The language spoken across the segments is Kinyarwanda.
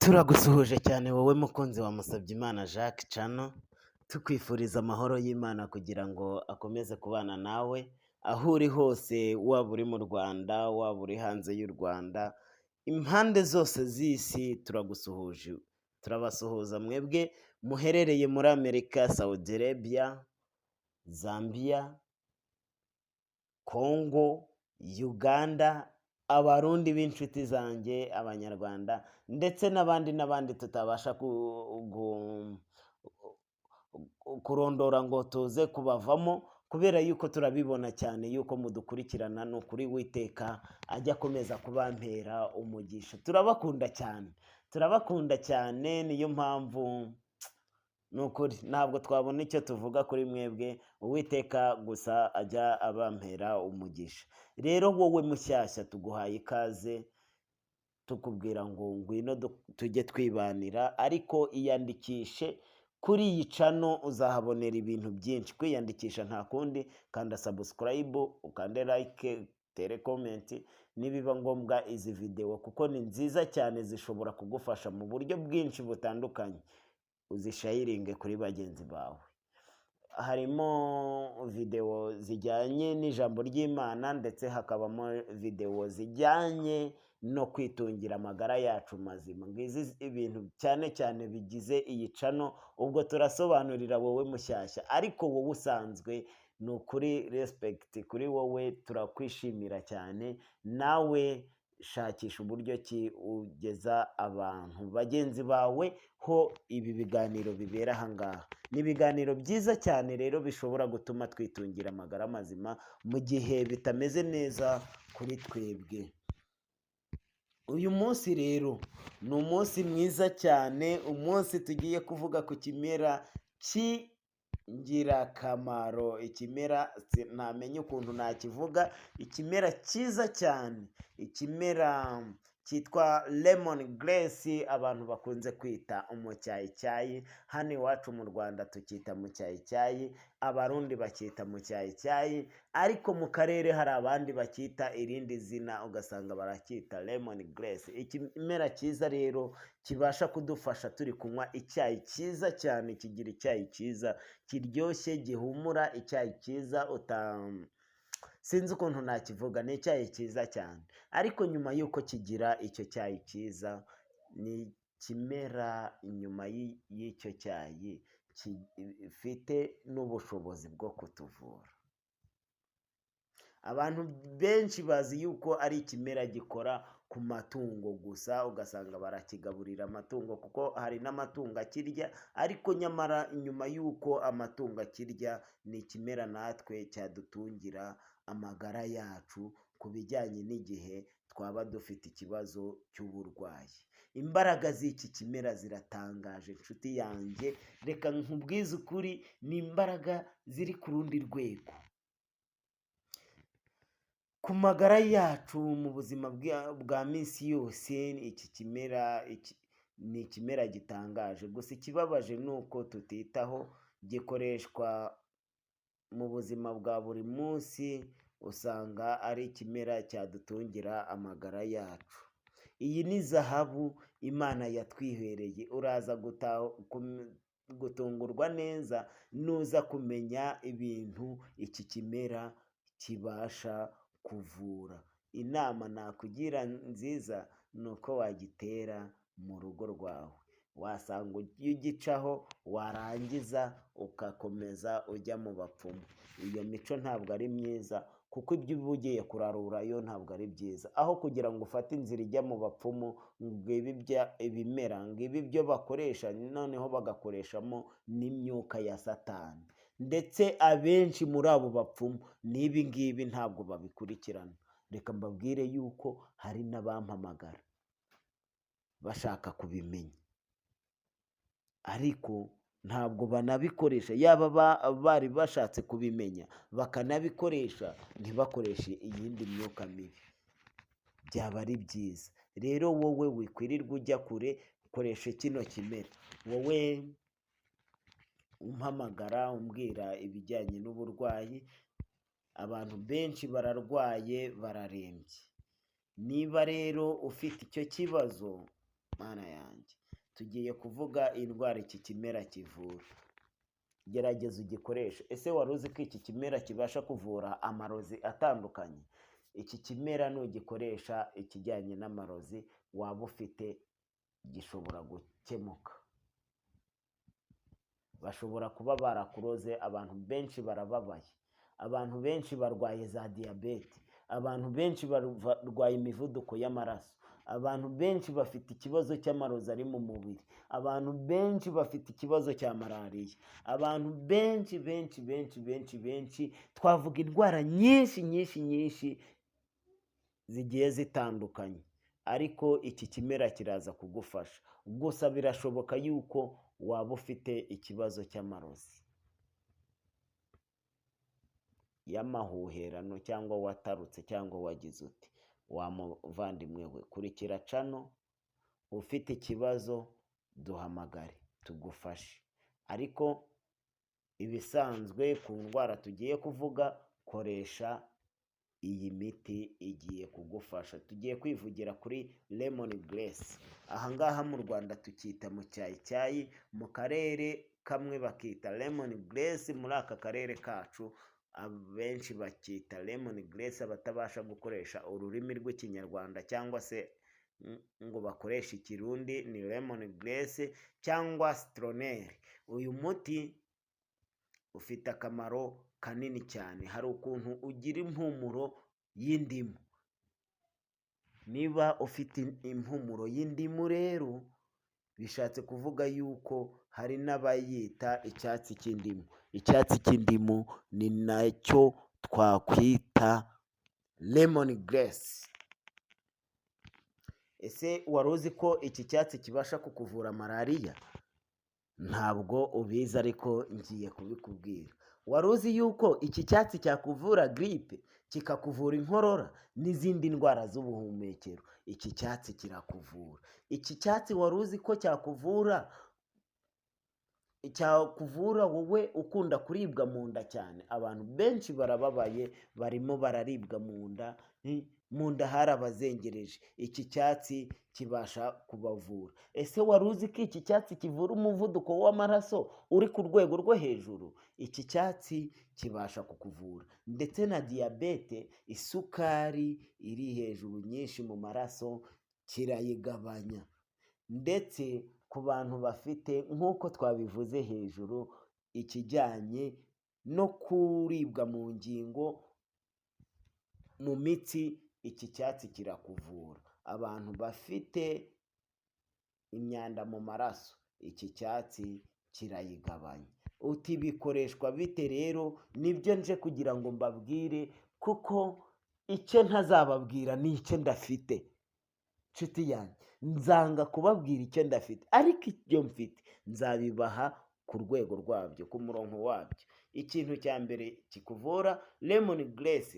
Turagusuhuje cyane wowe mukunzi wa Musabyimana Jacques Channel, tukwifuriza amahoro y'Imana kugira ngo akomeze kubana nawe aho uri hose, waba uri mu Rwanda, waba uri hanze y'u Rwanda, impande zose z'isi turagusuhuje. Turabasuhuza mwebwe muherereye muri Amerika, Saudi Arabia, Zambia, Kongo, Uganda, Abarundi b'inshuti zanjye, Abanyarwanda ndetse n'abandi n'abandi tutabasha kurondora ngo tuze kubavamo, kubera yuko turabibona cyane yuko mudukurikirana. Ni ukuri Witeka ajya akomeza kubampera umugisha. Turabakunda cyane, turabakunda cyane. Niyo mpamvu ni ukuri ntabwo twabona icyo tuvuga kuri mwebwe. Uwiteka gusa ajya abampera umugisha. Rero wowe mushyashya, tuguhaye ikaze, tukubwira ngo ngwino tujye twibanira. Ariko iyandikishe kuri iyi channel, uzahabonera ibintu byinshi. Kwiyandikisha nta kundi, kanda subscribe, ukande like, utere comment nibiba ngombwa izi videwo, kuko ni nziza cyane, zishobora kugufasha mu buryo bwinshi butandukanye. Uzisharinge kuri bagenzi bawe. Harimo videwo zijyanye n'ijambo ry'Imana, ndetse hakabamo videwo zijyanye no kwitungira amagara yacu mazima. Ngizi ibintu cyane cyane bigize iyi channel. Ubwo turasobanurira wowe mushyashya, ariko wowe usanzwe, ni ukuri respect kuri wowe, turakwishimira cyane. Nawe shakisha uburyo ki ugeza abantu bagenzi bawe ho ibi biganiro bibera aha ngaha. Ni ibiganiro byiza cyane rero bishobora gutuma twitungira amagara mazima mu gihe bitameze neza kuri twebwe. Uyu munsi rero ni umunsi mwiza cyane, umunsi tugiye kuvuga ku kimera cy'ingirakamaro. Ikimera ntamenya ukuntu nakivuga, ikimera cyiza cyane, ikimera cyitwa lemon grass, abantu bakunze kwita umucyayicyayi. Hano iwacu mu Rwanda tucyita mucyayicyayi, Abarundi bacyita mucyayicyayi, ariko mu karere hari abandi bacyita irindi zina, ugasanga baracyita lemon grass. Ikimera cyiza rero kibasha kudufasha turi kunywa icyayi cyiza cyane, kigira icyayi cyiza kiryoshye, gihumura, icyayi cyiza uta sinzi ukuntu nakivuga, ni icyayi cyiza cyane. Ariko nyuma y'uko kigira icyo cyayi cyiza, ni ikimera inyuma y'icyo cyayi gifite n'ubushobozi bwo kutuvura. Abantu benshi bazi yuko ari ikimera gikora ku matungo gusa, ugasanga barakigaburira amatungo kuko hari n'amatungo akirya. Ariko nyamara nyuma y'uko amatungo akirya, ni ikimera natwe cyadutungira amagara yacu ku bijyanye n'igihe twaba dufite ikibazo cy'uburwayi. Imbaraga z'iki kimera ziratangaje, inshuti yanjye. Reka nkubwize ukuri, ni imbaraga ziri ku rundi rwego ku magara yacu mu buzima bwa minsi yose. Iki kimera ni ikimera gitangaje, gusa ikibabaje ni uko tutitaho. Gikoreshwa mu buzima bwa buri munsi, usanga ari ikimera cyadutungira amagara yacu. Iyi ni zahabu Imana yatwihereye. Uraza gutungurwa neza nuza kumenya ibintu iki kimera kibasha kuvura. Inama nakugira nziza ni uko wagitera mu rugo rwawe, wasanga ujya ugicaho, warangiza ugakomeza ujya mu bapfumu. Iyo mico ntabwo ari myiza, kuko ibyo uba ugiye kurarurayo ntabwo ari byiza. Aho kugira ngo ufate inzira ijya mu bapfumu, ngibi ibimera, ngibi ibyo bakoresha, noneho bagakoreshamo n'imyuka ya Satani. Ndetse abenshi muri abo bapfumu n'ibi ngibi ntabwo babikurikirana. Reka mbabwire yuko hari n'abampamagara bashaka kubimenya, ariko ntabwo banabikoresha. Yaba bari bashatse kubimenya bakanabikoresha, ntibakoreshe iyindi myuka mibi, byaba ari byiza. Rero wowe wikwirirwa ujya kure, koresha kino kimera. Wowe umpamagara umbwira ibijyanye n'uburwayi, abantu benshi bararwaye, bararembye. Niba rero ufite icyo kibazo, Mana yanjye, tugiye kuvuga indwara iki kimera kivura. Gerageza ugikoreshe. Ese wari uzi ko iki kimera kibasha kuvura amarozi atandukanye? Iki kimera nugikoresha, ikijyanye n'amarozi waba ufite gishobora gukemuka. Bashobora kuba barakuroze. Abantu benshi barababaye, abantu benshi barwaye za diyabete, abantu benshi barwaye imivuduko y'amaraso, abantu benshi bafite ikibazo cy'amarozi ari mu mubiri, abantu benshi bafite ikibazo cya malariya, abantu benshi benshi benshi benshi benshi. Twavuga indwara nyinshi nyinshi nyinshi zigiye zitandukanye, ariko iki kimera kiraza kugufasha. Gusa birashoboka yuko waba ufite ikibazo cy'amarozi y'amahuherano, cyangwa watarutse, cyangwa wagize uti: wa muvandimwe we, kurikira channel. Ufite ikibazo duhamagare tugufashe. Ariko ibisanzwe ku ndwara tugiye kuvuga, koresha iyi miti, igiye kugufasha. Tugiye kwivugira kuri lemon grass. Ahangaha mu Rwanda tukita mu cyayicyayi, mu karere kamwe bakita lemon grass. Muri aka karere kacu abenshi bakita lemon grass. Abatabasha gukoresha ururimi rw'Ikinyarwanda cyangwa se ngo bakoreshe Ikirundi, ni lemon grass cyangwa citronelle. Uyu muti ufite akamaro kanini cyane. Hari ukuntu ugira impumuro y'indimu. Niba ufite impumuro y'indimu rero, bishatse kuvuga yuko hari n'abayita icyatsi cy'indimu. Icyatsi cy'indimu ni nacyo twakwita lemon grass. Ese wari uzi ko iki cyatsi kibasha kukuvura malariya? Ntabwo ubizi, ariko ngiye kubikubwira. Wari uzi yuko iki cyatsi cyakuvura giripe, kikakuvura inkorora n'izindi ndwara z'ubuhumekero? Iki cyatsi kirakuvura. Iki cyatsi wari uzi ko cyakuvura wowe ukunda kuribwa mu nda cyane? Abantu benshi barababaye, barimo bararibwa mu nda, mu nda harabazengereje. Iki cyatsi kibasha kubavura. Ese wari uzi ko iki cyatsi kivura umuvuduko w'amaraso uri ku rwego rwo hejuru? Iki cyatsi kibasha kukuvura ndetse na diyabete, isukari iri hejuru nyinshi mu maraso kirayigabanya. Ndetse ku bantu bafite, nk'uko twabivuze hejuru, ikijyanye no kuribwa mu ngingo, mu mitsi, iki cyatsi kirakuvura. Abantu bafite imyanda mu maraso, iki cyatsi kirayigabanya. Uti bikoreshwa bite rero? Nibyo nje kugira ngo mbabwire, kuko icyo ntazababwira ni icyo ndafite. Nshuti yanjye, nzanga kubabwira icyo ndafite, ariko ibyo mfite nzabibaha ku rwego rwabyo, ku murongo wabyo. Ikintu cya mbere kikuvura, lemon grass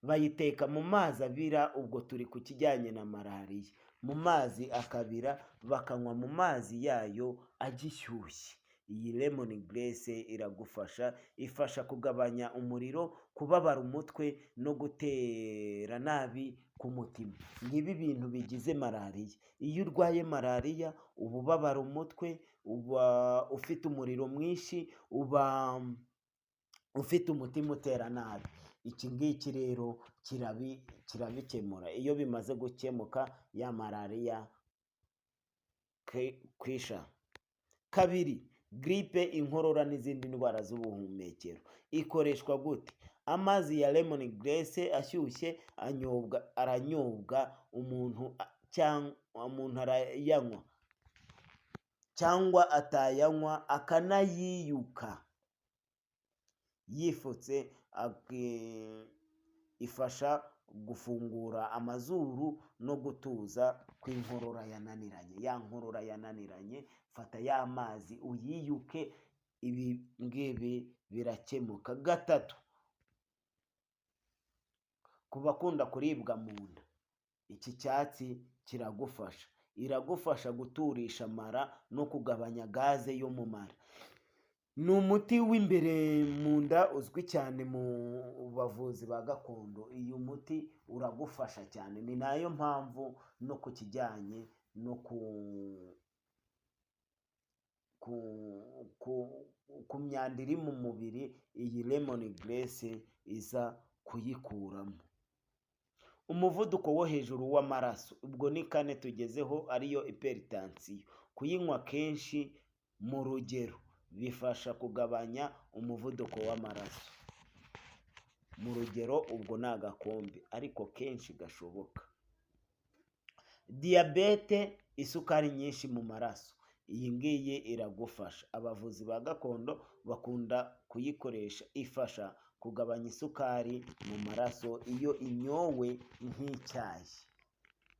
bayiteka mu mazi abira. Ubwo turi ku kijyanye na malariya. Mu mazi akabira, bakanywa mu mazi yayo agishyushye. Iyi lemon grass iragufasha, ifasha kugabanya umuriro, kubabara umutwe no gutera nabi ku mutima. Ngibi ibintu bigize malariya. Iyo urwaye malariya uba ubabara umutwe, uba ufite umuriro mwinshi, uba ufite umutima utera nabi. Iki ngiki rero kirabikemura. Iyo bimaze gukemuka, ya malariya kwisha. Kabiri, giripe, inkorora n'izindi ndwara z'ubuhumekero. Ikoreshwa gute? Amazi ya lemon grass ashyushye anyobwa, aranyobwa umuntu, cyangwa umuntu arayanywa, cyangwa atayanywa akanayiyuka yifutse. Ifasha gufungura amazuru no gutuza kw'inkorora yananiranye. Ya nkorora yananiranye, fata ya mazi uyiyuke, ibi ngibi birakemuka. Gatatu, ku bakunda kuribwa mu nda, iki cyatsi kiragufasha. Iragufasha guturisha amara no kugabanya gaze yo mu mara. Ni umuti w'imbere mu nda uzwi cyane mu bavuzi ba gakondo. Uyu muti uragufasha cyane, ni nayo mpamvu no ku kijyanye no ku myanda iri mu mubiri, iyi lemon grass iza kuyikuramo. Umuvuduko wo hejuru w'amaraso, ubwo ni kane tugezeho, ariyo hypertension. Kuyinywa kenshi mu rugero bifasha kugabanya umuvuduko w'amaraso. Mu rugero ubwo ni agakombe, ariko kenshi gashoboka. Diyabete, isukari nyinshi mu maraso, iyi ngiyi iragufasha. Abavuzi ba gakondo bakunda kuyikoresha, ifasha kugabanya isukari mu maraso iyo inyowe nk'icyayi.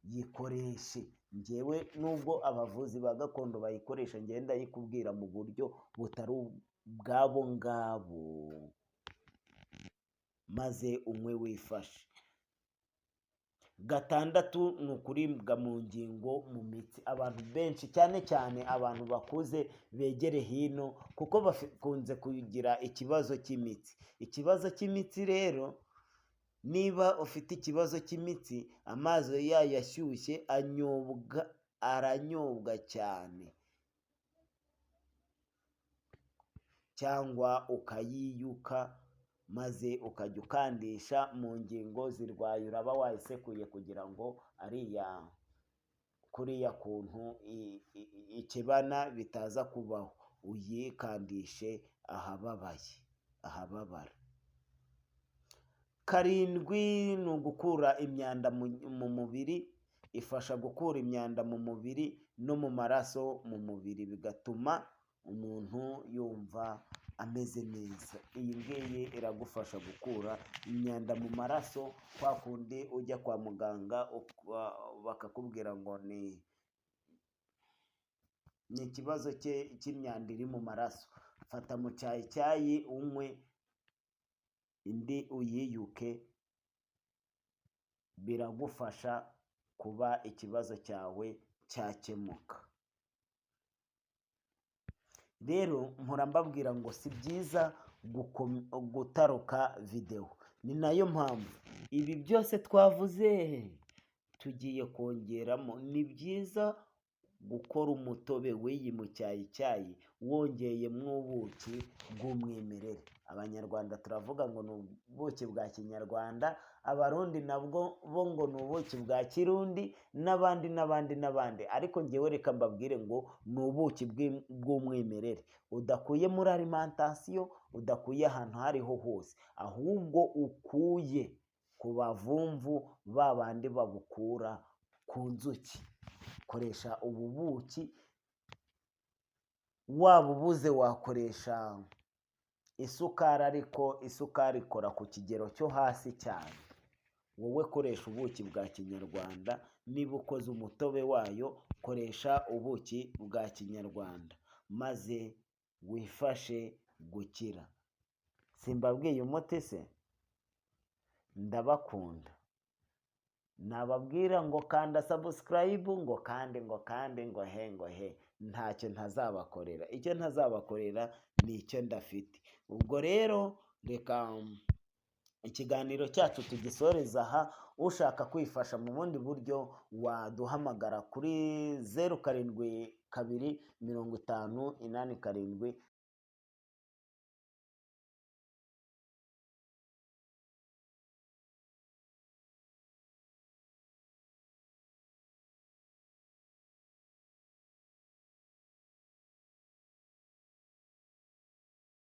Yikoreshe. Ngewe nubwo abavuzi ba gakondo bayikoresha, ngenda ndayikubwira mu buryo butari ubwabo ngabo, maze unywe wifashe. Gatandatu ni ukuribwa mu ngingo, mu mitsi. Abantu benshi, cyane cyane abantu bakuze, begere hino kuko bakunze kugira ikibazo cy'imitsi. Ikibazo cy'imitsi rero, niba ufite ikibazo cy'imitsi, amazi yayo ashyushye anyobwa, aranyobwa cyane, cyangwa ukayiyuka maze ukajya ukandisha mu ngingo zirwaye. Uraba wayisekuye kugira ngo ariya kuriya kuntu ikebana bitaza kubaho, uyikandishe ahababaye, ahababara. Karindwi ni ugukura imyanda mu mubiri. Ifasha gukura imyanda mu mubiri no mu maraso mu mubiri, bigatuma umuntu yumva ameze neza. Iyi ngiyi iragufasha gukura imyanda mu maraso, kwa kundi ujya kwa muganga bakakubwira ngo ni ikibazo cy'imyanda iri mu maraso. Fata mu cyayi unywe, indi uyiyuke, biragufasha kuba ikibazo cyawe cyakemuka. Rero mpora mbabwira ngo si byiza gutaruka videwo, ni nayo mpamvu ibi byose twavuze tugiye kongeramo. Ni byiza gukora umutobe w'iyi mucyayicyayi wongeyemo ubuki bw'umwimerere. Abanyarwanda turavuga ngo ni ubuki bwa kinyarwanda, Abarundi nabwo bo ngo ni ubuki bwa kirundi, n'abandi n'abandi n'abandi, ariko ngewe reka mbabwire ngo ni ubuki bw'umwimerere udakuye muri alimentation, udakuye ahantu aho ariho hose, ahubwo ukuye ku bavumvu ba bandi babukura ku nzuki. Koresha ubu buki, waba ubuze wakoresha isukari, ariko isukari ikora ku kigero cyo hasi cyane. Wowe koresha ubuki bwa kinyarwanda, niba ukoze umutobe wayo koresha ubuki bwa kinyarwanda maze wifashe gukira. Simbabwiye umuti se? Ndabakunda. Nababwira ngo kanda subscribe, ngo kandi ngo kandi ngo he ngo he, ntacyo ntazabakorera. Icyo ntazabakorera ni icyo ndafite. Ubwo rero reka ikiganiro cyacu tugisoreza aha. Ushaka kwifasha mu bundi buryo waduhamagara kuri 072 50 87.